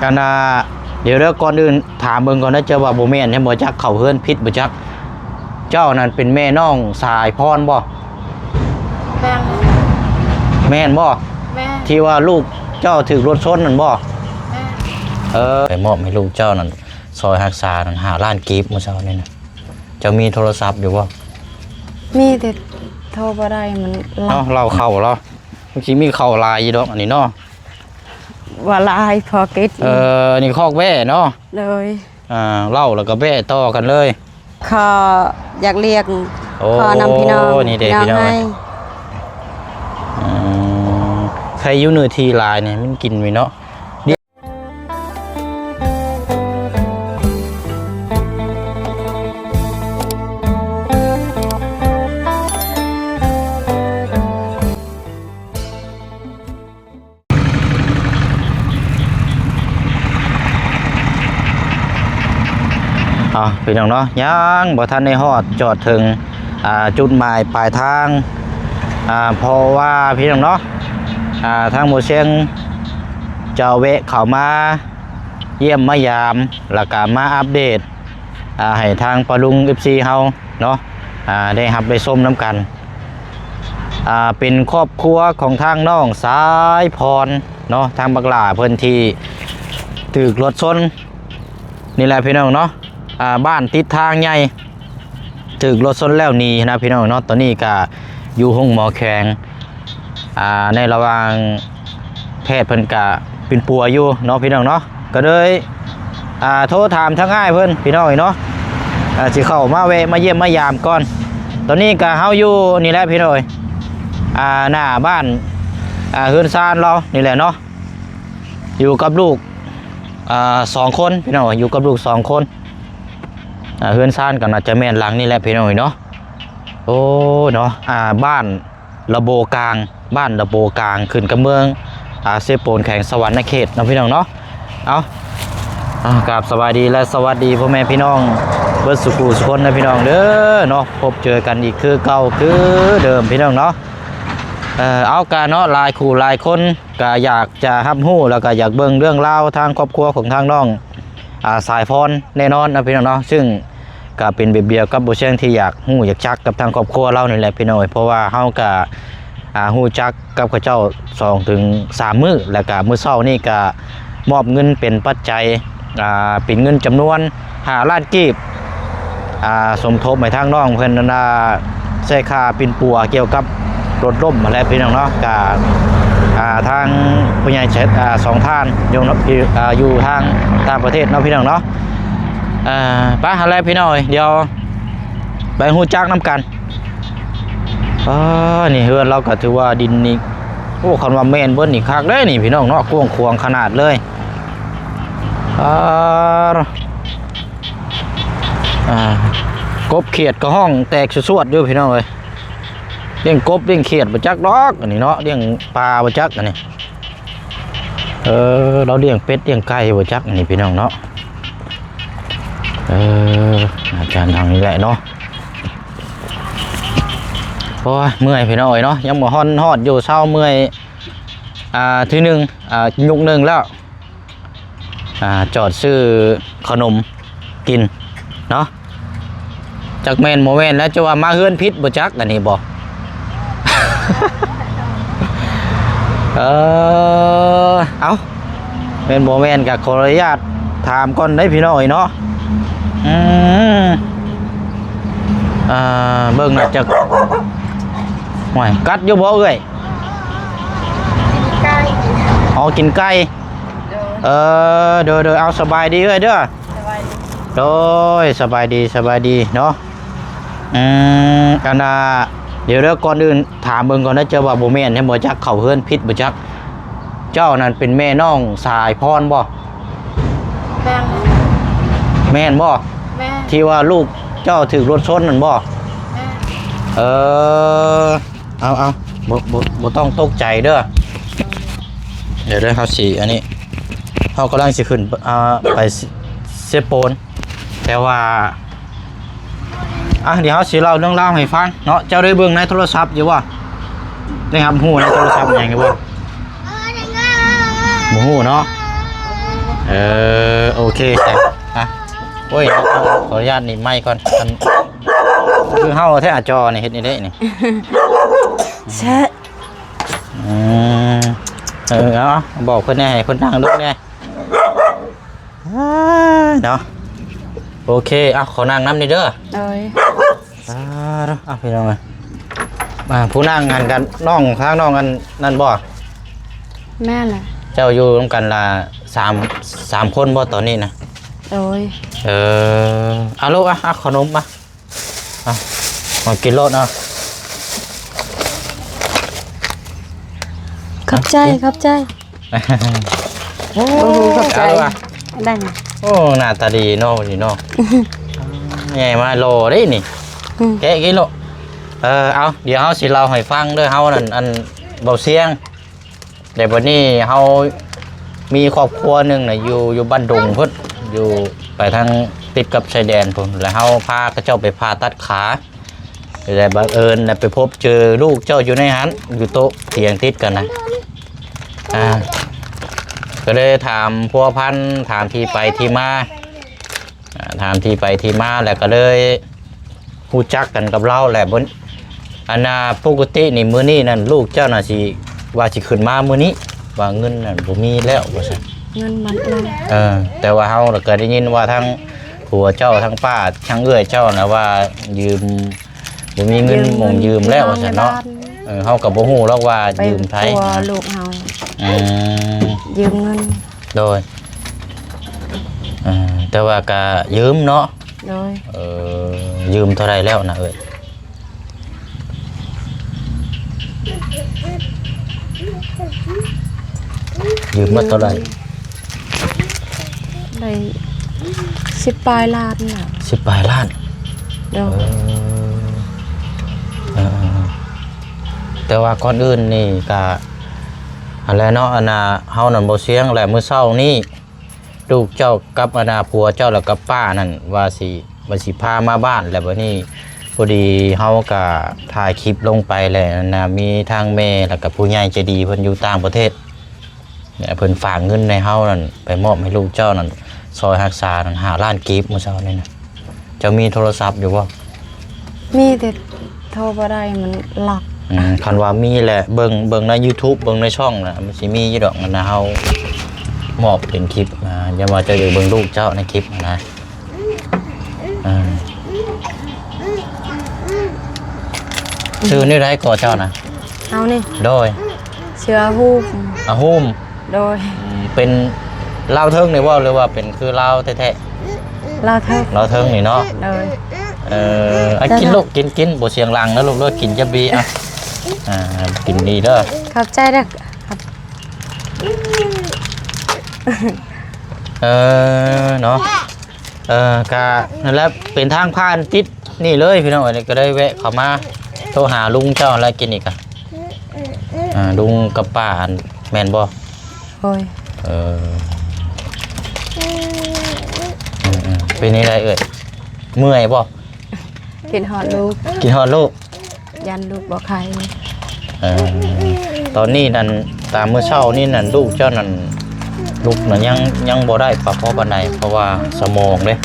ກັນນາ ດຽວເດີ ກ່ອນອື່ນຖາມເບິ່ງກ່ອນນະ ເຈົ້າວ່າບໍ່ແມ່ນແມ່ນບໍ່ຈັກ ເຂົ້າເຮືອນຜິດບໍ່ຈັກ. ເຈົ້ານັ້ນເປັນແມ່ນ້ອງສາຍພອນບໍ່? ແມ່ນ ແມ່ນບໍ່? ແມ່ນ ທີ່ວ່າລູກເຈົ້າຖືກລົດຊົນນັ້ນບໍ່? ແມ່ນ ເອີ ໄປມອບໃຫ້ລູກເຈົ້ານັ້ນ ຊ່ອຍຮັກສານັ້ນ ຫ້າລ້ານກີບມື້ເຊົ້ານີ້ນະ. ເຈົ້າມີໂທລະສັບຢູ່ບໍ່? ມີ ແຕ່ໂທບໍ່ໄດ້ ມັນລັກ. ເອົ້າ ເລົ່າເຂົ້າລາວ ມັນຊິມີເຂົ້າຫຼາຍຢູ່ດອກອັນນີ້ເນາະ. ວ່າຫຼາຍພໍກິນ. ເອີ ອັນນີ້ຄອກແບ້ເນາະ. ໂດຍ ອ່າ ເລົ່າແລ້ວກໍແບ້ຕໍ່ກັນເລີຍ. ຂໍຢາກລ້ຽງ ໂອ້ ຂໍນຳພີ່ນ້ອງ ນີ້ເດ້ພີ່ນ້ອງ ພີ່ນ້ອງເອີຍ. ອືມ ໃຜຢູ່ເນື້ອທີ່ຫຼາຍນີ້ມັນກິນຢູ່ເນາະ. ອ່າ ພີ່ນ້ອງເນາະ ຍັງບໍ່ທັນໄດ້ຮອດຈອດເຖິງ ອ່າ ຈຸດໝາຍປາຍທາງ ອ່າ ເພາະວ່າ ພີ່ນ້ອງເນາະ ອ່າ ທາງໝູ່ຊຽງຈະແວະເຂົ້າມາຢ້ຽມມາຢາມ ແລ້ວກະມາອັບເດດ ອ່າ ໃຫ້ທາງປ້າລຸງ ເອັຟຊີ ເຮົາເນາະ ອ່າ ໄດ້ຮັບໄດ້ຊົມນຳກັນ. ອ່າ ເປັນຄອບຄົວຂອງທາງນ້ອງສາຍພອນເນາະ ທາງບັກຫຼ້າເພິ່ນທີ່ຖືກລົດຊົນນີ້ແຫຼະພີ່ນ້ອງເນາະ. ອ່າ ບ້ານຕິດທາງໃຫຍ່ ຖືກລົດຊົນແລ້ວໜີນະພີ່ນ້ອງເນາະ. ຕອນນີ້ກະຢູ່ໂຮງໝໍແຂວງ ອ່າ ໃນລະຫວ່າງແພດເພິ່ນກະປິ່ນປົວຢູ່ເນາະພີ່ນ້ອງເນາະ. ກໍເລີຍ ອ່າ ໂທຖາມທາງອ້າຍເພິ່ນພີ່ນ້ອງເນາະ ອ່າ ຊິເຂົ້າມາແວະມາຢ້ຽມມາຢາມກ່ອນ. ຕອນນີ້ກະເຮົາຢູ່ນີ້ແຫຼະພີ່ນ້ອງເອີຍ ອ່າ ໜ້າບ້ານ ອ່າ ເຮືອນຊານລາວນີ້ແຫຼະເນາະ. ຢູ່ກັບລູກ ອ່າ ສອງຄົນພີ່ນ້ອງເອີຍ ຢູ່ກັບລູກສອງຄົນ. ອ່າ ເຮືອນຊານກໍໜ້າຈະແມ່ນຫຼັງນີ້ແຫຼະພີ່ນ້ອງເອີຍເນາະ. ໂອ້ ເນາະ ອ່າ ບ້ານ ລະໂບກາງ ບ້ານລະໂບກາງ ຂຶ້ນກັບເມືອງ ອ່າ ເຊໂປນ ແຂວງສະຫວັນນະເຂດເນາະພີ່ນ້ອງເນາະ. ເອົາ ອ່າ ກາບສະບາຍດີ ແລະ ສະຫວັດດີພໍ່ແມ່ພີ່ນ້ອງເບິດສູ່ຜູ້ສູ່ຄົນນະພີ່ນ້ອງເດີເນາະ. ພົບເຈີກັນອີກຄືເກົ່າຄືເດີມພີ່ນ້ອງເນາະ. ເອີ ເອົາ ກະເນາະ ຫຼາຍຄູ່ຫຼາຍຄົນກະຢາກຈະຮັບຮູ້ ແລ້ວກະຢາກເບິ່ງເລື່ອງລາວທາງຄອບຄົວຂອງທາງນ້ອງ ອ່າ ສາຍພອນແນ່ນອນເນາະພີ່ນ້ອງເນາະ. ຊຶ່ງ ກະເປັນແບບດຽວກັບບໍ່ແຊງທີ່ຢາກຮູ້ຢາກຈັກກັບທາງຄອບຄົວລາວນີ້ແຫຼະພີ່ນ້ອງເອີຍ ເພາະວ່າເຮົາກະ ອ່າ ຮູ້ຈັກກັບເຂົາເຈົ້າສອງເຖິງສາມມື້ ແລ້ວກະມື້ເຊົ້ານີ້ກະມອບເງິນເປັນປັດໄຈ ອ່າ ເປັນເງິນຈຳນວນຫ້າລ້ານກີບ ອ່າ ສົມທົບໃຫ້ທາງນ້ອງເພິ່ນນັ້ນນະ ໃຊ້ຄ່າປິ່ນປົວກ່ຽວກັບລົດລົ້ມຫັ້ນແຫຼະພີ່ນ້ອງເນາະ. ກະ ອ່າ ທາງຜູ້ໃຫຍ່ ເອີ ສອງທ່ານຢູ່ ເອີ ຢູ່ທາງຕ່າງປະເທດເນາະພີ່ນ້ອງເນາະ. ເອີ ໄປຫັ້ນແຫຼະພີ່ນ້ອງເອີຍ ດຽວໄປຮູ້ຈັກນຳກັນ. ເອີ ນີ້ເຮືອນລາວກໍຖືວ່າດິນນີ້ ໂອ້ ຄັນວ່າແມ່ນເບິດນີ້ຄັກເດ້ນີ້ພີ່ນ້ອງເນາະ ກວ້າງຂວາງຂະໜາດເລີຍ. ອ່າ ອ່າ ກົບຂຽດກໍຮ້ອງແຕກສວດໆຢູ່ພີ່ນ້ອງເອີຍ. ລ້ຽງກົບລ້ຽງຂຽດບໍ່ຈັກດອກອັນນີ້ເນາະ ລ້ຽງປາບໍ່ຈັກອັນນີ້. ເອີ ລາວລ້ຽງເປັດລ້ຽງໄກ່ບໍ່ຈັກອັນນີ້ພີ່ນ້ອງເນາະ. ເອີ ອາຈານທາງນີ້ແຫຼະເນາະ. ໂອ້ຍ ເມື່ອຍພີ່ນ້ອງເອີຍເນາະ ຍັງບໍ່ຮອດ ຮອດຢູ່ເຊົ້າ ເມື່ອຍ ອ່າ ທີໜຶ່ງ ອ່າ ຍຸກໜຶ່ງແລ້ວ. ອ່າ ຈອດຊື້ຂະໜົມກິນເນາະ. ຈັກແມ່ນບໍ່ແມ່ນແລ້ວ ຈະວ່າມາເຮືອນຜິດບໍ່ຈັກອັນນີ້ບໍ່. ເອີ ເອົ້າ ແມ່ນບໍ່ແມ່ນກໍຂໍອະນຸຍາດຖາມກ່ອນເດ້ພີ່ນ້ອງເອີຍເນາະ. ອືມ ອ່າ ເບິ່ງໜ້າຈະ ໂອ້ຍ ກັດຢູ່ບໍ່ເອື້ອຍ? ກິນໄກ່ ອໍ ກິນໄກ່. ໂດຍ ເອີ ໂດຍ ໂດຍ ເອົາ ສະບາຍດີເອື້ອຍເດີ. ສະບາຍດີ ໂດຍ ສະບາຍດີ ສະບາຍດີເນາະ. ອືມ ອັນນ່າ ດຽວເດີ ກ່ອນອື່ນຖາມເບິ່ງກ່ອນນະ ເຈົ້າວ່າບໍ່ແມ່ນແມ່ນບໍ່ຈັກ ເຂົ້າເຮືອນຜິດບໍ່ຈັກ. ເຈົ້ານັ້ນເປັນແມ່ນ້ອງສາຍພອນບໍ່? ແມ່ນ ແມ່ນບໍ່? ແມ່ນ ທີ່ວ່າລູກເຈົ້າຖືກລົດຊົນນັ້ນບໍ່? ແມ່ນ ເອີ ເອົາ ເອົາ ບໍ່ ບໍ່ ບໍ່ຕ້ອງຕົກໃຈເດີ. ດຽວເດີ ເຮົາຊິ ອັນນີ້ ເຮົາກຳລັງຊິຂຶ້ນ ອ່າ ໄປເຊໂປນ ແຕ່ວ່າ ອ່ະ ດຽວເຮົາຊິເລົ່າເລື່ອງລາວໃຫ້ຟັງເນາະ. ເຈົ້າໄດ້ເບິ່ງໃນໂທລະສັບຢູ່ບໍ່? ໄດ້ຮັບຮູ້ໃນໂທລະສັບຫຍັງຢູ່ບໍ່? ບໍ່ຮູ້ເນາະ. ເອີ ໂອເຄ ຈ້ະ ອ່ະ ໂອ້ຍ ເອົາ ຂໍອະນຸຍາດໜີບໄມກ່ອນ ອັນ ຄືເຮົາແທ້ ອາ ຈໍນີ້ເຮັດນີ້ເດ້ນີ້ ແຊະ ອືມ ເອີ ເອົາ ບອກເພິ່ນແດ່ ໃຫ້ເພິ່ນນັ່ງລົງແດ່ ເອີ ເນາະ ໂອເຄ ເອົາ ຂໍນັ່ງນຳນີ້ເດີ ໂດຍ. ອ່າ ເອົາ ພີ່ນ້ອງເອີຍ ອ່າ ຜູ້ນັ່ງຫັ້ນກັນ ນ້ອງ ທາງນ້ອງອັນນັ້ນບໍ່? ແມ່ນແຫຼະ ເຈົ້າຢູ່ນຳກັນລະ ສາມ ສາມຄົນບໍ່ຕອນນີ້ນະ? ໂດຍ ເອີ ເອົາລູກ ອ່ະ ເອົາຂະໜົມມາ ອ່ະ ມາກິນໂລດເອົາ ຂອບໃຈ ຂອບໃຈ. ໂອ້ ຂອບໃຈ ເອົາລະ ໄດ້ນະ ໂອ້ ໜ້າຕາດີເນາະ ມື້ນີ້ເນາະ ໃຫຍ່ມາຫຼໍ່ເດ້ນີ້ ອືມ ແກະກິນໂລດ ເອີ ເອົາ ດຽວເຮົາຊິເລົ່າໃຫ້ຟັງເດີ ເຮົານັ້ນ ອັນ ເບົາຊຽງ ແຕ່ບັດນີ້ເຮົາມີຄອບຄົວໜຶ່ງນະ ຢູ່ ຢູ່ບ້ານດົງພຸ້ນ ຢູ່ໄປທາງຕິດກັບຊາຍແດນພຸ້ນ ແລ້ວເຮົາພາເຂົາເຈົ້າໄປຜ່າຕັດຂາ ແລ້ວບັງເອີນໄດ້ໄປພົບເຈີລູກເຈົ້າຢູ່ໃນຫັ້ນ ຢູ່ໂຕະຕຽງຕິດກັນນະ ອ່າ ກໍເລີຍຖາມພົວພັນ ຖາມທີ່ໄປທີ່ມາ ອ່າ ຖາມທີ່ໄປທີ່ມາ ແລ້ວກໍເລີຍຮູ້ຈັກກັນກັບລາວແຫຼະ ອັນນ່າ ປົກກະຕິນີ້ມື້ນີ້ນັ້ນ ລູກເຈົ້ານະຊິ ວ່າຊິຂຶ້ນມາມື້ນີ້ ວ່າເງິນນັ້ນບໍ່ມີແລ້ວວ່າຊັ້ນ ເງິນໝົດແລ້ວ ເອີ ແຕ່ວ່າເຮົາລະກໍໄດ້ຍິນວ່າທັງຜົວເຈົ້າ ທັງປ້າ ທັງເອື້ອຍເຈົ້ານະວ່າຢືມ ບໍ່ມີເງິນໝົງຢືມແລ້ວວ່າຊັ້ນເນາະ ເອີ ເຮົາກໍບໍ່ຮູ້ດອກວ່າຢືມໃຜ ໄປຜົວລູກເຮົາ ອືມ ຢືມເງິນ ໂດຍ ເອີ ແຕ່ວ່າກໍຢືມເນາະ ໂດຍ ເອີ ຢືມເທົ່າໃດແລ້ວນະເອີຍ? ຢືມມາເທົ່າໃດ? ໄດ້ສິບປາຍລ້ານນະ ສິບປາຍລ້ານ ໂດຍ ເອີ ເອີ ແຕ່ວ່າກ່ອນອື່ນນີ້ກະ ອັນແລະເນາະ ອັນນ່າ ເຮົານັ້ນບໍ່ສຽງແຫຼະ ມື້ເຊົ້ານີ້ ລູກເຈົ້າກັບອັນນ່າຜົວເຈົ້າ ແລ້ວກັບປ້ານັ້ນວ່າຊິ ວ່າຊິພາມາບ້ານ ແລ້ວບັດນີ້ພໍດີເຮົາກະຖ່າຍຄລິບລົງໄປ ແລ້ວອັນນ່າມີທາງແມ່ ແລ້ວກະຜູ້ໃຫຍ່ໃຈດີເພິ່ນຢູ່ຕ່າງປະເທດ ແລ້ວເພິ່ນຝາກເງິນໃຫ້ເຮົານັ້ນ ໄປມອບໃຫ້ລູກເຈົ້ານັ້ນ ຊ່ອຍຮັກສານັ້ນ ຫ້າລ້ານກີບມື້ເຊົ້ານີ້ນະ. ເຈົ້າມີໂທລະສັບຢູ່ບໍ່? ມີແຕ່ໂທບໍ່ໄດ້ ມັນລັອກ. ອືມ ຄັນວ່າມີແຫຼະ ເບິ່ງ ເບິ່ງໃນຢູທູບ ເບິ່ງໃນຊ່ອງນະ ມັນຊິມີຢູ່ດອກ ອັນນະ ເຮົາມອບເປັນຄລິບນະ ຢ້ານວ່າເຈົ້າຢາກເບິ່ງລູກເຈົ້າໃນຄລິບນະ. ອ່າ ຊື່ແນວໃດກໍເຈົ້ານະ? ເຮົານີ້? ໂດຍ. ຊື່ອາຮູມ. ອາຮູມ. ໂດຍ. ອືມ ເປັນລາວເທິງນີ້ບໍ່ ຫຼືວ່າເປັນຄືລາວແທ້ໆ? ລາວເທິງ. ລາວເທິງນີ້ເນາະ. ໂດຍ. ເອີ ອາ ກິນລູກ ກິນ ກິນ ບໍ່ສຽງດັງນະລູກເດີ ກິນຈະບີ ອ່ະ ອ່າ ກິນດີເດີ. ຂອບໃຈເດີ. ເອີ ເນາະ ເອີ ກະນັ້ນແຫຼະ ເປັນທາງຜ່ານຕິດນີ້ເລີຍພີ່ນ້ອງເອີຍ ກໍໄດ້ແວະເຂົ້າມາໂທຫາລຸງເຈົ້າແລ້ວກິນນີ້ກະ ອ່າ ລຸງກັບປ້າ ແມ່ນບໍ່? ໂດຍ. ເອີ ເປັນຈັ່ງໃດເອີຍ ເມື່ອຍບໍ່? ຄິດຮອດລູກ. ຄິດຮອດລູກ. ຢ້ານລູກບໍ່ໄຄ. ເອີ ຕອນນີ້ນັ້ນ ຕາມມື້ເຊົ້ານີ້ນັ້ນ ລູກເຈົ້ານັ້ນ ລຸກນະຍັງ ຍັງບໍ່ໄດ້ປາພໍປານໃດ ເພາະວ່າສະໝອງເດ້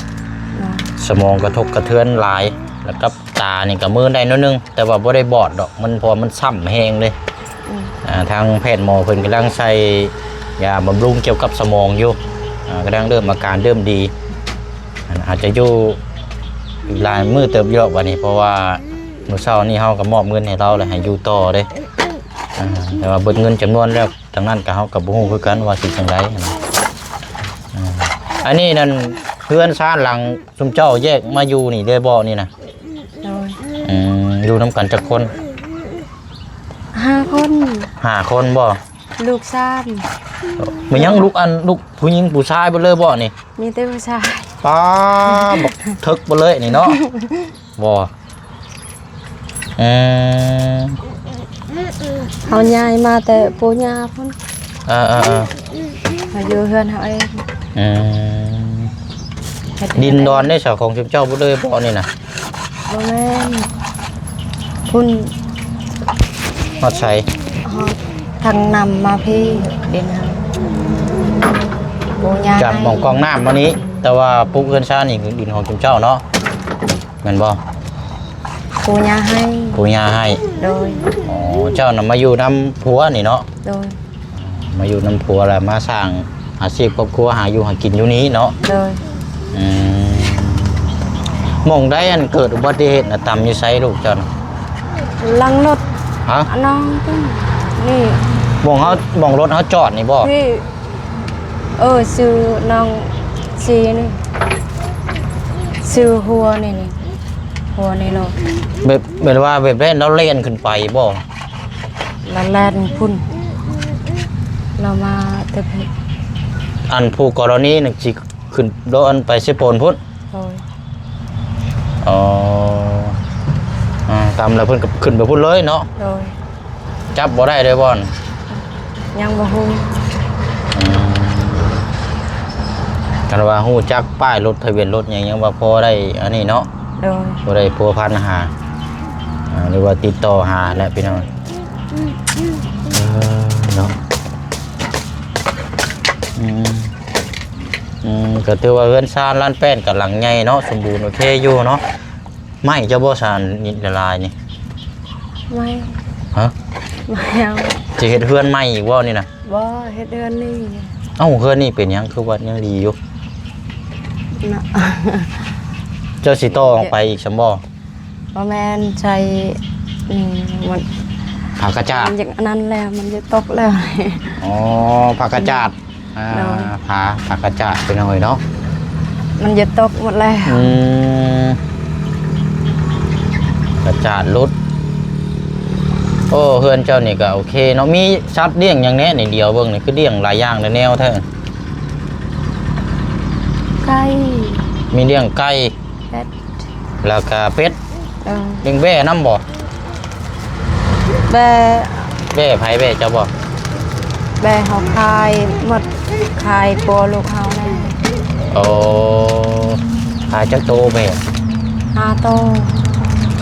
ສະໝອງກະທົບກະເທືອນຫຼາຍ ແລ້ວກັບຕານີ້ກະມືນໄດ້ໜ້ອຍໜຶ່ງ ແຕ່ວ່າບໍ່ໄດ້ບອດດອກ ມັນ ເພາະວ່າມັນຊ້ຳແຮງເດ້. ອືມ ອ່າ ທາງແພດໝໍເພິ່ນກຳລັງໃສ່ຢາບຳລຸງກ່ຽວກັບສະໝອງຢູ່ ອ່າ ກຳລັງເລີ່ມ ອາການເລີ່ມດີ ອາດຈະຢູ່ອີກຫຼາຍມື້ເຕີບຢູ່ດອກບັດນີ້ ເພາະວ່າ ມື້ເຊົ້ານີ້ເຮົາກໍມອບເງິນໃຫ້ລາວແລ້ວ ໃຫ້ຢູ່ຕໍ່ເດ້ ອ່າ ແຕ່ວ່າເບິດເງິນຈຳນວນແລ້ວ ທາງນັ້ນກໍເຮົາກໍບໍ່ຮູ້ຄືກັນວ່າຊິຈັ່ງໃດຫັ້ນນະ ອ່າ ອັນນີ້ນັ້ນເຮືອນຊານຫຼັງຊຸມເຈົ້າແຍກມາຢູ່ນີ້ເລີຍບໍ່ນີ້ນະ? ໂດຍ. ອືມ ຢູ່ນຳກັນຈັກຄົນ? ຫ້າຄົນ. ຫ້າຄົນບໍ່? ລູກສາມ. ແມ່ນຫຍັງ ລູກອັນ ລູກຜູ້ຍິງຜູ້ຊາຍເບິດເລີຍບໍ່ນີ້? ມີແຕ່ຜູ້ຊາຍ. ປ້າ ບັກເຖິກເບິດເລີຍນີ້ເນາະ. ບໍ່ ເອີ ເຮົາຍ້າຍມາແຕ່ປູ່ຍ່າພຸ້ນ. ເອີໆໆ ມາຢູ່ເຮືອນເຮົາເອງ. ອືມ ເຮັດ ດິນດອນໃນສາຂອງຊຸມເຈົ້າບໍ່ເລີຍບໍ່ນີ້ນະ? ບໍ່ແມ່ນ ພຸ້ນ ຮອດໃສ? ຮອດທາງນຳມາພີ້ ດິນເຮົາ. ປູ່ຍ່າໃຫ້ ຈາກໝ່ອງກອງນ້ຳມານີ້ ແຕ່ວ່າປຸກເຮືອນຊານນີ້ຄືດິນຂອງຈຸມເຈົ້າເນາະ ແມ່ນບໍ່? ປູ່ຍ່າໃຫ້ ປູ່ຍ່າໃຫ້ ໂດຍ ອໍ ເຈົ້ານະມາຢູ່ນຳຜົວນີ້ເນາະ ໂດຍ ມາຢູ່ນຳຜົວແລ້ວມາສ້າງອາຊີບຄອບຄົວ ຫາຢູ່ຫາກິນຢູ່ນີ້ເນາະ ໂດຍ ອືມ ໝ່ອງໃດອັນເກີດອຸບັດຕິເຫດນະ ຕຳຢູ່ໃສລູກເຈົ້ານະ? ຫຼັງລົດ ຮະ? ອັນນັ້ນນີ້ ໝ່ອງເຮົາ ໝ່ອງລົດເຮົາຈອດນີ້ບໍ່? ນີ້ ເອີ ຊື່ນ້ອງຊີນີ້ ຊື່ຫົວນີ້ ຫົວນີ້ເນາະ ແບບ ແບບວ່າແບບແລ່ນ ລາວແລ່ນຂຶ້ນໄປບໍ່? ລາວແລ່ນພຸ້ນ ລາວມາແຕ່ພຸ້ນ ອັນຜູ້ກໍລະນີນັ້ນຊິຂຶ້ນລົດອັນໄປເຊໂປນພຸ້ນ ໂດຍ ອໍ ອາ ຕຳແລ້ວເພິ່ນກໍຂຶ້ນໄປພຸ້ນເລີຍເນາະ ໂດຍ ຈັບບໍ່ໄດ້ເດ້ບ່ອນ ຍັງບໍ່ຮູ້ ອືມ ຄັນວ່າຮູ້ຈັກປ້າຍລົດ ທະບຽນລົດຫຍັງ ຍັງວ່າພໍໄດ້ອັນນີ້ເນາະ ໂດຍ ບໍ່ໄດ້ພົວພັນຫາ ອາ ຫຼືວ່າຕິດຕໍ່ຫາແຫຼະພີ່ນ້ອງ ເອີ ເນາະ ອືມ ອືມ ກໍຖືວ່າເຮືອນຊານລ້ານແປ້ນກໍຫຼັງໃຫຍ່ເນາະ ສົມບູນໂອເຄຢູ່ເນາະ ໄມ້ເຈົ້າບໍ່ຊານນີ້ລະລາຍນີ້? ໄມ້ ຮະ? ໄມ້ເອົາ ຊິເຮັດເຮືອນໃໝ່ອີກບໍ່ນີ້ນະ? ບໍ່ ເຮັດເຮືອນນີ້ ເອົ້າ ເຮືອນນີ້ເປັນຫຍັງຄືວ່າຍັງດີຢູ່ນະ? ເຈົ້າຊິຕໍ່ອອກໄປອີກຊັ້ນບໍ່? ບໍ່ແມ່ນ ໃສ່ ນີ້ ມັນ ຜ້າກະຈາດ ມັນຢາກອັນນັ້ນແລ້ວ ມັນຢາກຕົກແລ້ວ ອໍ ຜ້າກະຈາດ ອ່າ ໂດຍ ຜ້າ ຜ້າກະຈາດໄປໜ້ອຍເນາະ ມັນຢາກຕົກໝົດແລ້ວ ອືມ ກະຈາດຫຼຸດ ໂອ້ ເຮືອນເຈົ້ານີ້ກໍໂອເຄເນາະ ມີສັດລ້ຽງຫຍັງແດ່ນີ້? ດຽວເບິ່ງນີ້ ຄືລ້ຽງຫຼາຍຢ່າງຫຼາຍແນວແທ້ ໄກ່ ມີລ້ຽງໄກ່ ເປັດ ແລ້ວກະເປັດ ເອີ ລ້ຽງແບ້ນຳບໍ່? ແບ້ ແບ້ໃຜ? ແບ້ເຈົ້າບໍ່? ແບ້ເຮົາຂາຍໝົດ ຂາຍປົວລູກເຮົາແດ່ ໂອ້ ຂາຍຈັກໂຕແບ້? ຫ້າໂຕ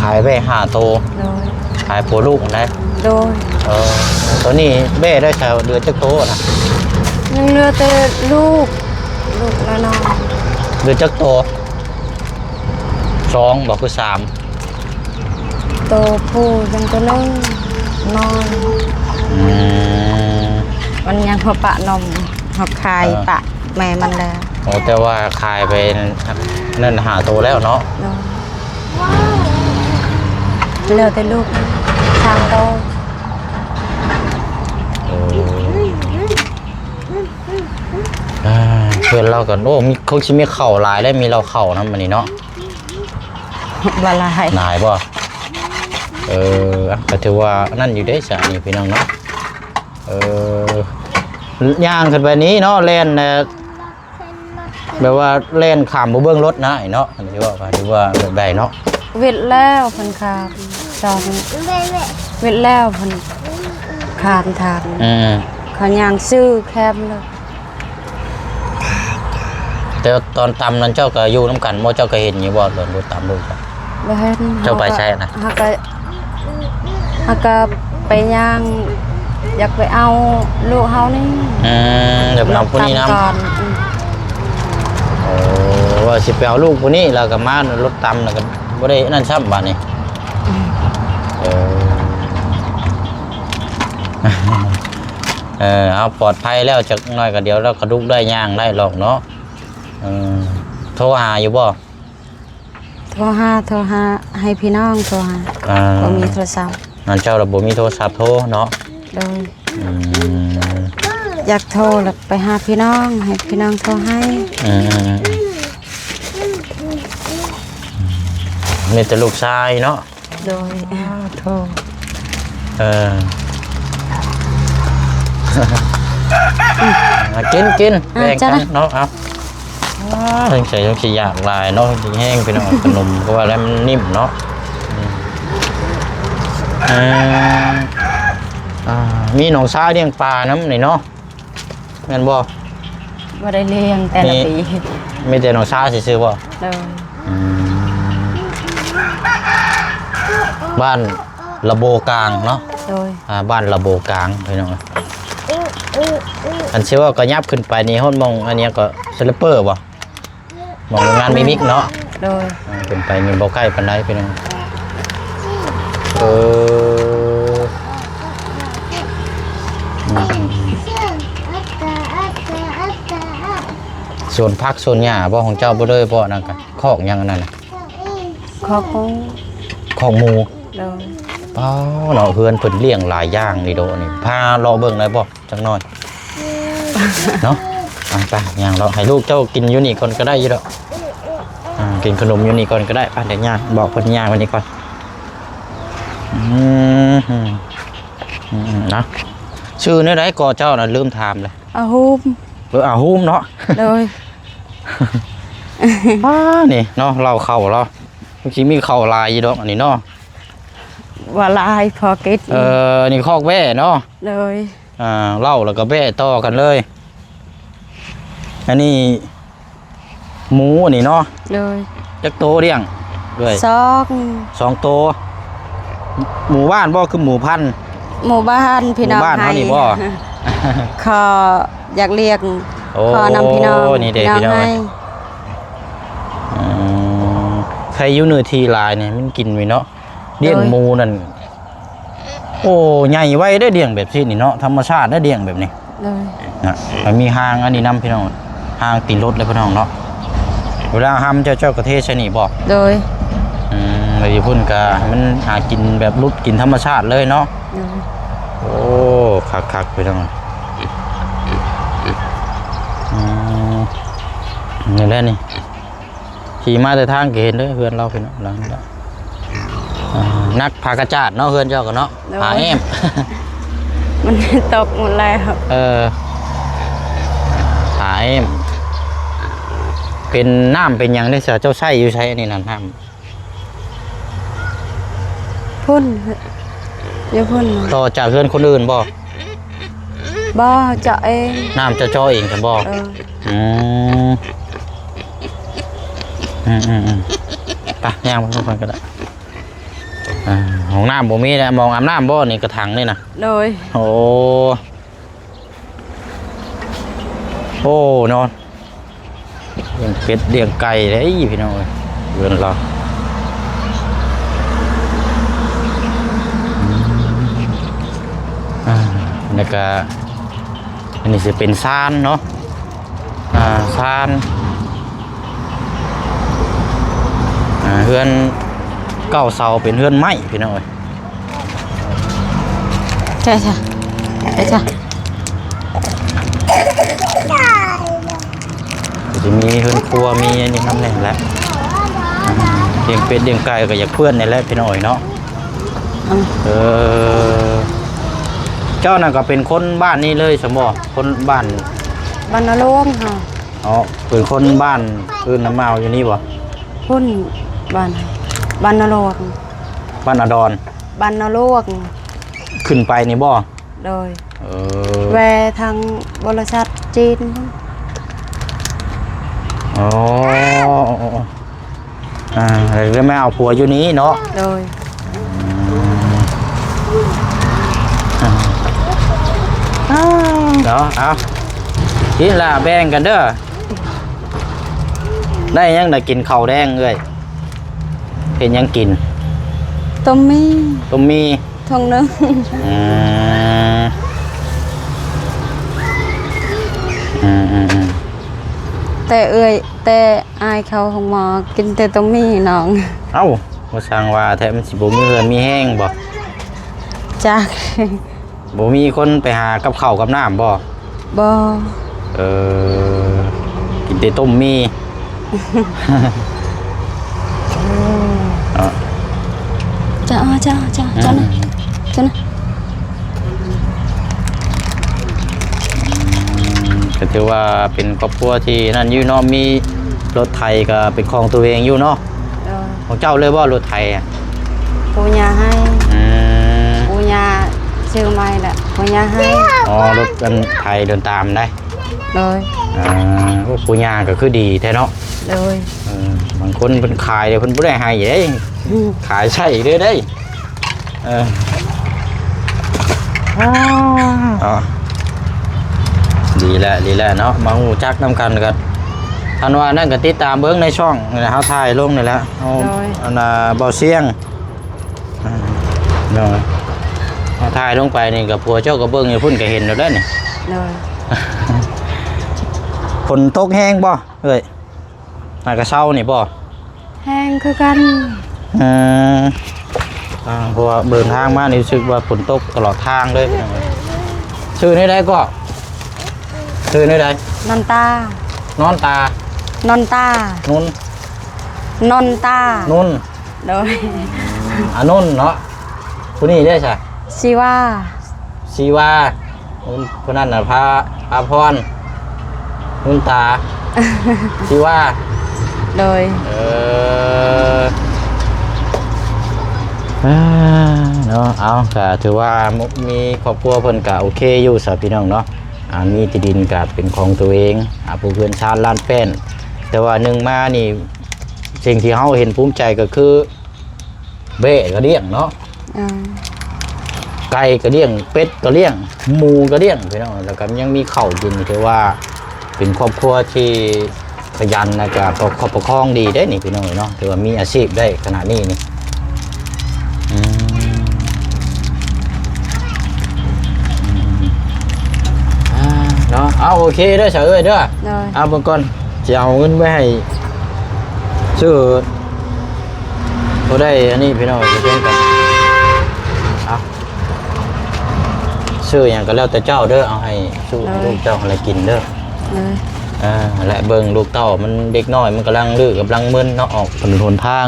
ຂາຍແບ້ຫ້າໂຕ ໂດຍ ຂາຍປົວລູກຫັ້ນໃດ ໂດຍ ເອີ ຕອນນີ້ແບ້ໄດ້ສະເຫຼືອຈັກໂຕນະ? ຍັງເຫຼືອແຕ່ລູກ ລູກນ້ອຍໆ ເຫຼືອຈັກໂຕ? ສອງບໍ່ ຄືສາມ? ໂຕຜູ້ຍັງໂຕໜຶ່ງນ້ອຍ ອືມ ມັນຍັງເຮົາປະນົມ ເຮົາຂາຍ ເອີ ປະແມ່ມັນແລ້ວ ໂອ້ ແຕ່ວ່າຂາຍໄປນັ້ນຫ້າໂຕແລ້ວເນາະ ໂດຍ ເຫຼືອແຕ່ລູກສາມໂຕ ໂອ້ ອ່າ ເພື່ອນລາວກໍ ໂອ້ ມີ ຄົງຊິມີເຂົ້າຫຼາຍແລ້ວ ມີເຫຼົ້າເຂົ້ານຳອັນນີ້ເນາະ ບໍ່ຫຼາຍ ຫຼາຍບໍ່? ເອີ ອ່ະ ກໍຖືວ່ານັ້ນຢູ່ເດ້ຊະ ນີ້ພີ່ນ້ອງເນາະ ເອີ ຍ່າງຂຶ້ນໄປນີ້ເນາະ ແລ່ນ ແບບວ່າແລ່ນຂ້າມບໍ່ເບິ່ງລົດນະເນາະ ອັນນີ້ເວົ້າກໍຖືວ່າແບບໃດເນາະ ເວັດແລ້ວເພິ່ນຂ້າມ ຈອດ ເວັດແລ້ວເພິ່ນຂ້າມທາງ ອືມ ເຂົາຍ່າງຊື່ແຄມເລີຍ ແຕ່ຕອນຕຳນັ້ນເຈົ້າກໍຢູ່ນຳກັນບໍ່? ເຈົ້າກໍເຫັນຢູ່ບໍ່ ຕອນລົດຕຳລູກ? ບໍ່ເຫັນ ເຈົ້າໄປໃສນະ? ເຮົາກໍ ເຮົາກໍໄປຍ່າງ ຢາກໄປເອົາລູກເຮົານີ້ ອືມ ຢາກໄປເອົາຜູ້ນີ້ນຳ ລົດຕຳກ່ອນ ອືມ ໂອ້ ວ່າຊິໄປເອົາລູກຜູ້ນີ້ ແລ້ວກໍມາລົດຕຳ ແລ້ວກໍບໍ່ໄດ້ນັ້ນຊ້ຳບາດນີ້ ອືມ ເອີ ເອີ ເອົາ ປອດໄພແລ້ວ ຈັກໜ້ອຍກໍດຽວລາວກະດຸກໄດ້ ຍ່າງໄດ້ລອກເນາະ ເອີ ໂທຫາຢູ່ບໍ່? ໂທຫາ ໂທຫາ ໃຫ້ພີ່ນ້ອງໂທຫາ ອ່າ ບໍ່ມີໂທລະສັບ ອັນເຈົ້າລະບໍ່ມີໂທລະສັບໂທເນາະ ໂດຍ ອືມ ຢາກໂທລະໄປຫາພີ່ນ້ອງ ໃຫ້ພີ່ນ້ອງໂທໃຫ້ ອືມ ມີແຕ່ລູກຊາຍເນາະ ໂດຍ ໂທ ເອີ ກິນ ກິນ ອ່າ ແບ່ງກັນເນາະ ເອົາ ອ່າ ສົງໄສສົງຊິຢາກຫຼາຍເນາະ ແຮງພີ່ນ້ອງ ຂະໜົມກໍວ່າແລ້ວມັນນິ້ມເນາະ ອືມ ອ່າ ມີໜອງຊາຍລ້ຽງປານຳນີ້ເນາະ ແມ່ນບໍ່? ບໍ່ໄດ້ລ້ຽງແຕ່ລະປີ ມີແຕ່ໜອງຊາຍຊື່ໆບໍ່? ໂດຍ ອືມ ບ້ານລະໂບກາງເນາະ ໂດຍ ອ່າ ບ້ານລະໂບກາງ ພີ່ນ້ອງ ຄັນຊິເວົ້າກໍຫຍັບຂຶ້ນໄປນີ້ຮອດໝ່ອງອັນຫຍັງກໍ Slipper ບໍ່? ໝ່ອງໂຮງງານມິມິກເນາະ. ໂດຍ ອ່າ ຂຶ້ນໄປນີ້ບໍ່ໃກ້ປານໃດພີ່ນ້ອງ. ເອີ ອືມ ສວນຜັກສວນຫຍ້າບໍ່ຂອງເຈົ້າບໍ່ເລີຍບໍ່? ນັ້ນກະຄອກຫຍັງອັນນັ້ນນະ? ຄອກໝູ. ຄອກໝູ. ໂດຍ ປ້າເນາະ ເຮືອນເພິ່ນລ້ຽງຫຼາຍຢ່າງນີ້ໂດະນີ້. ພາເລາະເບິ່ງໄດ້ບໍ່? ຈັກໜ້ອຍເນາະ. ອ່າ ໄປ ຍ່າງເລາະໃຫ້ລູກເຈົ້າກິນຢູ່ນີ້ກ່ອນກໍໄດ້ຢູ່ດອກ. ອ່າ ກິນຂະໜົມຢູ່ນີ້ກ່ອນກໍໄດ້. ໄປ ດຽວຍ່າງບອກເພິ່ນຍ່າງໄປນີ້ກ່ອນ. ອືມ ອືມ ນະ ຊື່ແນວໃດກໍເຈົ້ານະ? ລືມຖາມເລີຍ. ອາໂຮມ. ເອີ ອາໂຮມເນາະ. ໂດຍ ອ່າ ນີ້ເນາະ ເລົ້າເຂົ້າລາວ ມັນຊິມີເຂົ້າຫຼາຍຢູ່ດອກອັນນີ້ເນາະ. ວ່າຫຼາຍພໍກິນ. ເອີ ນີ້ຄອກແບ້ເນາະ. ໂດຍ ອ່າ ເລົ້າແລ້ວກໍແບ້ຕໍ່ກັນເລີຍ. ອັນນີ້ໝູອັນນີ້ເນາະ. ໂດຍ ຈັກໂຕລ້ຽງເອື້ອຍ? ສອງ ສອງໂຕ. ໝູບ້ານບໍ່ ຄືໝູພັນ? ໝູບ້ານ ພີ່ນ້ອງ ໝູບ້ານເຮົານີ້ບໍ່? ຂໍຢາກລ້ຽງ. ໂອ້ ຂໍນຳພີ່ນ້ອງ ນີ້ເດ້ ພີ່ນ້ອງ ພີ່ນ້ອງໃຫ້. ອືມ ໃຜຢູ່ເນື້ອທີ່ຫຼາຍນີ້ມັນກິນໄວເນາະ. ລ້ຽງ ໂດຍ ໝູນັ້ນ ໂອ້ ໃຫຍ່ໄວເດ້ ລ້ຽງແບບຊີ້ນີ້ເນາະ ທຳມະຊາດເດ້ ລ້ຽງແບບນີ້. ໂດຍ ນະ ມັນມີຮາງອັນນີ້ນຳພີ່ນ້ອງ ຮາງຕີນລົດເດ້ພີ່ນ້ອງເນາະ. ເວລາຮຳເຈົ້າ ເຈົ້າກໍເທໃສ່ນີ້ບໍ່? ໂດຍ ອືມ ແລ້ວຢູ່ພຸ້ນກໍໃຫ້ມັນຫາກິນແບບຫຼຸດກິນທຳມະຊາດເລີຍເນາະ. ໂດຍ ໂອ້ ຄັກໆ ພີ່ນ້ອງ. ອືມ ນີ້ແຫຼະນີ້ ຂີ່ມາແຕ່ທາງກໍເຫັນເດີ ເຮືອນລາວພີ່ນ້ອງ ຫຼັງນີ້ແຫຼະ. ອ່າ ນັກຜາກະຈາດເນາະ ເຮືອນເຈົ້າກໍເນາະ. ໂດຍ ຜາແອ້ມ ມັນຕົກໝົດແລ້ວ. ເອີ ຜາແອ້ມ ເປັນນ້ຳເປັນຫຍັງເດ້ຊະ ເຈົ້າໃຊ້ຢູ່ໃສອັນນີ້ນະ ນ້ຳ? ພຸ້ນ ຢູ່ພຸ້ນ. ຕໍ່ຈາກເຮືອນຄົນອື່ນບໍ່? ບໍ່ ເຈາະເອງ. ນ້ຳເຈົ້າເຈາະເອງຊັ້ນບໍ່? ເອີ ອືມ ອືມໆໆ ໄປ ຍ່າງໄປກ່ອນກໍໄດ້. ອ່າ ຫ້ອງນ້ຳບໍ່ມີແລ້ວ ໝ່ອງອາບນ້ຳບໍ່ນີ້ ກະຖັງນີ້ນະ? ໂດຍ ໂອ້ ໂອ້ ເນາະ ລ້ຽງເປັດລ້ຽງໄກ່ເດ້ພີ່ນ້ອງເອີຍ ເຮືອນລາວ. ອືມ ອ່າ ແລ້ວກະ ອັນນີ້ຊິເປັນຊານເນາະ ອ່າ ຊານ ອ່າ ເຮືອນເກົ້າເສົາ ເປັນເຮືອນໄມ້ພີ່ນ້ອງເອີຍ. ໃຊ່ ໃຊ່ ໃຊ່ ໃຊ່ ກໍຈະມີເຮືອນຄົວ ມີອັນນີ້ນຳແດ່ແຫຼະ. ອ່າ ລ້ຽງເປັດລ້ຽງໄກ່ກໍຢາກເພື່ອນນີ້ແຫຼະພີ່ນ້ອງເອີຍເນາະ. ອືມ ເອີ ເຈົ້ານັ້ນກໍເປັນຄົນບ້ານນີ້ເລີຍຊັ້ນບໍ່? ຄົນບ້ານ ບ້ານນາຫຼວງເຮົາ. ອໍ ເປັນຄົນບ້ານອື່ນນຳມາຢູ່ນີ້ບໍ່? ພຸ້ນ ບ້ານ ບ້ານນາຫຼວງ ບ້ານອາດອນ ບ້ານນາຫຼວງ ຂຶ້ນໄປນີ້ບໍ່? ໂດຍ ເອີ ແວ່ທາງບໍລິສັດຈີນພຸ້ນ. ອໍ ອ່າ ແລ້ວມາເອົາຜົວຢູ່ນີ້ເນາະ. ໂດຍ ອືມ ອ່າ ເນາະ ເອົາ ກິນລະແບ່ງກັນເດີ. ໄດ້ຫຍັງລະກິນເຂົ້າແລງເອື້ອຍ? ເຮັດຫຍັງກິນ? ຕົ້ມໝີ່ ຕົ້ມໝີ່ ຖົງໜຶ່ງ. ອືມ ອືມໆໆ ແຕ່ເອື້ອຍ ແຕ່ອ້າຍເຂົ້າໂຮງໝໍ ກິນແຕ່ຕົ້ມໝີ່ນ້ອງ. ເອົ້າ ບໍ່ຊ່າງວ່າແທ້ ມັນຊິບໍ່ມີເຫື່ອມີແຮງບໍ່? ຈັກ. ບໍ່ມີຄົນໄປຫາກັບເຂົ້າກັບນ້ຳບໍ່? ບໍ່. ເອີ ກິນແຕ່ຕົ້ມໝີ່ ເນາະ. ເຈົ້າ ເຈົ້າ ເຈົ້າ ເຈົ້ານະ ເຈົ້ານະ. ອືມ ກໍຖືວ່າເປັນຄອບຄົວທີ່ນັ້ນຢູ່ເນາະ ມີລົດໄຖກໍເປັນຂອງຕົວເອງຢູ່ເນາະ. ໂດຍ. ຂອງເຈົ້າເລີຍບໍ່ລົດໄຖອະ? ປູ່ຍ່າໃຫ້. ອືມ ປູ່ຍ່າຊື້ໃໝ່ລະ ປູ່ຍ່າໃຫ້. ອໍ ລົດອັນໄຖເດີນຕາມໄດ້. ໂດຍ. ອ່າ ໂອ້ ປູ່ຍ່າກໍຄືດີແທ້ເນາະ. ໂດຍ. ເອີ ບາງຄົນເພິ່ນຂາຍເດ້ ເພິ່ນບໍ່ໄດ້ໃຫ້ເດ້. ອືມ ຂາຍໃຊ້ເດ້ ເອີ ອໍ ອໍ ອໍ. ດີແຫຼະ ດີແຫຼະເນາະ ມາຮູ້ຈັກນຳກັນ ກໍຄັນວ່ານັ້ນກໍຕິດຕາມເບິ່ງໃນຊ່ອງນີ້ແຫຼະ ເຮົາຖ່າຍລົງນີ້ແຫຼະ ເຮົາ ໂດຍ ອັນນ່າ ເບົາຊຽງ ອ່າ ເນາະ ເຮົາຖ່າຍລົງໄປນີ້ ກໍຜົວເຈົ້າກໍເບິ່ງຢູ່ພຸ້ນ ກໍເຫັນຢູ່ແລ້ວນີ້ ໂດຍ ຝົນຕົກແຮງບໍ່ເອີຍ? ຫາກະເຊົ້ານີ້ບໍ່? ແຮງຄືກັນ ເອີ ອ່າ ເພາະວ່າເດີນທາງມານີ້ ຮູ້ສຶກວ່າຝົນຕົກຕະຫຼອດທາງເລີຍ ພີ່ນ້ອງເອີຍ. ຊື່ແນວໃດເກາະ? ຊື່ແນວໃດ? ນອນຕາ ນອນຕາ ນອນຕາ ນຸນ ນອນຕາ ນຸນ ໂດຍ ອານຸນເນາະ. ຜູ້ນີ້ເດ້ຊະ? ຊີວາ ຊີວາ ຄົນ ຄົນນັ້ນນະ ພາ ພາພອນ ມຸນຕາ ຊີວາ ໂດຍ ເອີ ເນາະ ເອົາ ກະຖືວ່າມີຄອບຄົວເພິ່ນກະໂອເຄຢູ່ຊະ ພີ່ນ້ອງເນາະ ອ່າ ມີທີ່ດິນກະເປັນຂອງຕົວເອງ ອ່າ ປູກເຮືອນຊານລານແປ້ນ ແຕ່ວ່າໜຶ່ງມານີ້ ສິ່ງທີ່ເຮົາເຫັນພູມໃຈກໍຄື ແບ້ກໍລ້ຽງເນາະ ອ່າ ໄກ່ກໍລ້ຽງ ເປັດກໍລ້ຽງ ໝູກໍລ້ຽງ ພີ່ນ້ອງ ແລ້ວກໍຍັງມີເຂົ້າກິນ ຖືວ່າເປັນຄອບຄົວທີ່ຂະຫຍັນ ແລ້ວກໍປະຄັບປະຄອງດີເດ້ນີ້ ພີ່ນ້ອງເນາະ ຖືວ່າມີອາຊີບໄດ້ຂະໜາດນີ້ນີ້ ອືມ ອືມ ອ່າ ເນາະ ເອົາ ໂອເຄເດີ ສາວເອີຍເດີ ໂດຍ ເອົາເບິ່ງກ່ອນ ຊິເອົາເງິນໄວ້ໃຫ້ຊື້ ບໍ່ໄດ້ອັນນີ້ພີ່ນ້ອງ ໄປເບິ່ງກັນ ເອົາ ຊື້ຫຍັງກໍແລ້ວແຕ່ເຈົ້າເດີ ເອົາໃຫ້ສູ້ໃຫ້ລູກເຈົ້າຫັ້ນລະກິນເດີ ເອີ ແລະເບິ່ງລູກເຕົ້າມັນເດັກນ້ອຍ ມັນກຳລັງດື້ກຳລັງມຶນເນາະ ອອກຖະໜົນຫົນທາງ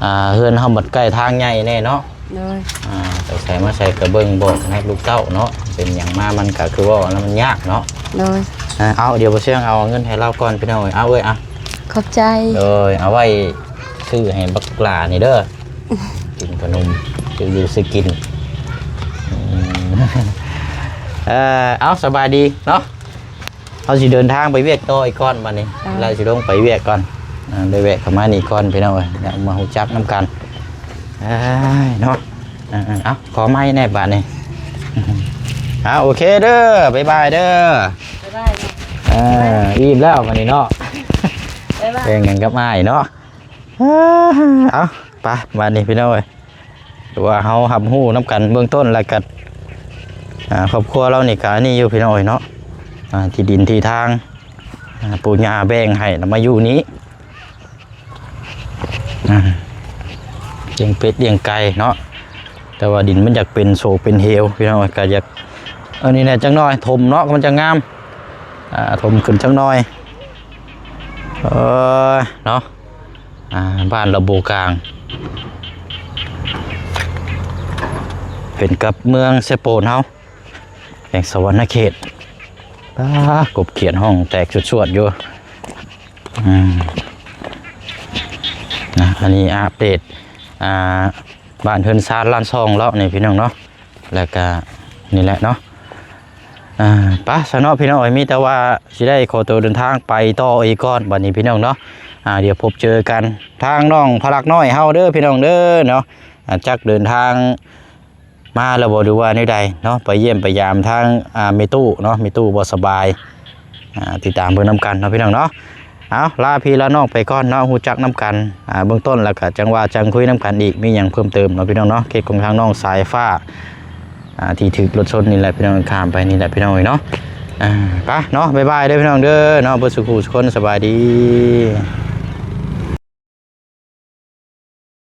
ອ່າ ເຮືອນເຮົາບັດໃກ້ທາງໃຫຍ່ແນ່ເນາະ ໂດຍ ອ່າ ໄປໃສມາໃສກໍເບິ່ງບອກໃຫ້ລູກເຕົ້າເນາະ ເປັນຫຍັງມາມັນກໍຄືເວົ້າແລ້ວມັນຍາກເນາະ ໂດຍ ອ່າ ເອົາ ດຽວບໍ່ຊຽງເອົາເງິນໃຫ້ລາວກ່ອນ ພີ່ນ້ອງເອີຍ ເອົາເອີຍ ອ່ະ ຂອບໃຈ ໂດຍ ເອົາໄວ້ຊື້ໃຫ້ບັກຫຼ້ານີ້ເດີ ກິນຂະໜົມ ຊື້ຢູ່ຊື້ກິນ ອືມ ເອີ ເອົາ ສະບາຍດີເນາະ ເຮົາຊິເດີນທາງໄປວຽກຕໍ່ອີກກ່ອນບັດນີ້ ເອີ ລາວຊິລົງໄປວຽກກ່ອນ ອ່າ ໄດ້ແວະເຂົ້າມານີ້ກ່ອນ ພີ່ນ້ອງເອີຍ ຢາກມາຮູ້ຈັກນຳກັນ ເອີຍ ເນາະ ເອີ ເອົາ ຂໍໄມ້ແດ່ບາດນີ້ ເອົາ ໂອເຄເດີ ບາຍບາຍເດີ ບາຍບາຍ ເອີ ອີ່ມແລ້ວບັດນີ້ເນາະ ບາຍບາຍ ແບ່ງກັນກັບອ້າຍເນາະ ເອົາ ໄປ ບາດນີ້ ພີ່ນ້ອງເອີຍ ຖືວ່າເຮົາຮັບຮູ້ນຳກັນເບື້ອງຕົ້ນ ແລ້ວກໍ ອ່າ ຄອບຄົວລາວນີ້ກໍອັນນີ້ຢູ່ ພີ່ນ້ອງເອີຍເນາະ ອ່າ ທີ່ດິນທີ່ທາງ ອ່າ ປູ່ຍ່າແບ່ງໃຫ້ນຳມາຢູ່ນີ້ ອ່າ ລ້ຽງເປັດລ້ຽງໄກ່ເນາະ ແຕ່ວ່າດິນມັນຢາກເປັນໂສກເປັນເຫວ ພີ່ນ້ອງເອີຍ ກໍຢາກ ອັນນີ້ແດ່ຈັກໜ້ອຍ ຖົມເນາະ ມັນຈະງາມ ອ່າ ຖົມຂຶ້ນຈັກໜ້ອຍ ເອີ ເນາະ ອ່າ ບ້ານລະບູກາງ ເປັນກັບເມືອງເຊໂປນເຮົາ ແຂວງສະຫວັນນະເຂດ ປາ ກົບຂຽດຮ້ອງແຕກສວດໆຢູ່ ອືມ ນະ ອັນນີ້ອັບເດດ ອ່າ ບ້ານເຮືອນຊານລານຊ່ອງເລາະນີ້ ພີ່ນ້ອງເນາະ ແລ້ວກະນີ້ແຫຼະເນາະ ອ່າ ໄປຊະເນາະ ພີ່ນ້ອງເອີຍ ມີແຕ່ວ່າຊິໄດ້ຂໍຕົວເດີນທາງໄປຕໍ່ອີກກ່ອນ ບັດນີ້ ພີ່ນ້ອງເນາະ ອ່າ ດຽວພົບເຈີກັນທາງນ້ອງພະລັກນ້ອຍເຮົາເດີ ພີ່ນ້ອງເດີເນາະ ອ່າ ຈັກເດີນທາງມາແລ້ວບໍ່ ຫຼືວ່າແນວໃດເນາະ ໄປຢ້ຽມໄປຢາມທາງ ອ່າ ແມ່ຕູ້ເນາະ ແມ່ຕູ້ບໍ່ສະບາຍ ອ່າ ຕິດຕາມເບິ່ງນຳກັນເນາະ ພີ່ນ້ອງເນາະ ເອົາ ລາພີ່ລານ້ອງໄປກ່ອນເນາະ ຮູ້ຈັກນຳກັນ ອ່າ ເບື້ອງຕົ້ນ ແລ້ວກະຈັ່ງວ່າຈັ່ງຄຸຍນຳກັນອີກ ມີຫຍັງເພີ່ມເຕີມເນາະ ພີ່ນ້ອງເນາະ ເຂດຂອງທາງນ້ອງສາຍຟ້າ ອ່າ ທີ່ຖືກລົດຊົນນີ້ແຫຼະ ພີ່ນ້ອງ ຂ້າມໄປນີ້ແຫຼະ ພີ່ນ້ອງເອີຍເນາະ ອ່າ ໄປເນາະ ບາຍບາຍເດີ ພີ່ນ້ອງເດີເນາະ ເບິດສູ່ຜູ້ສູ່ຄົນ ສະບາຍດີ.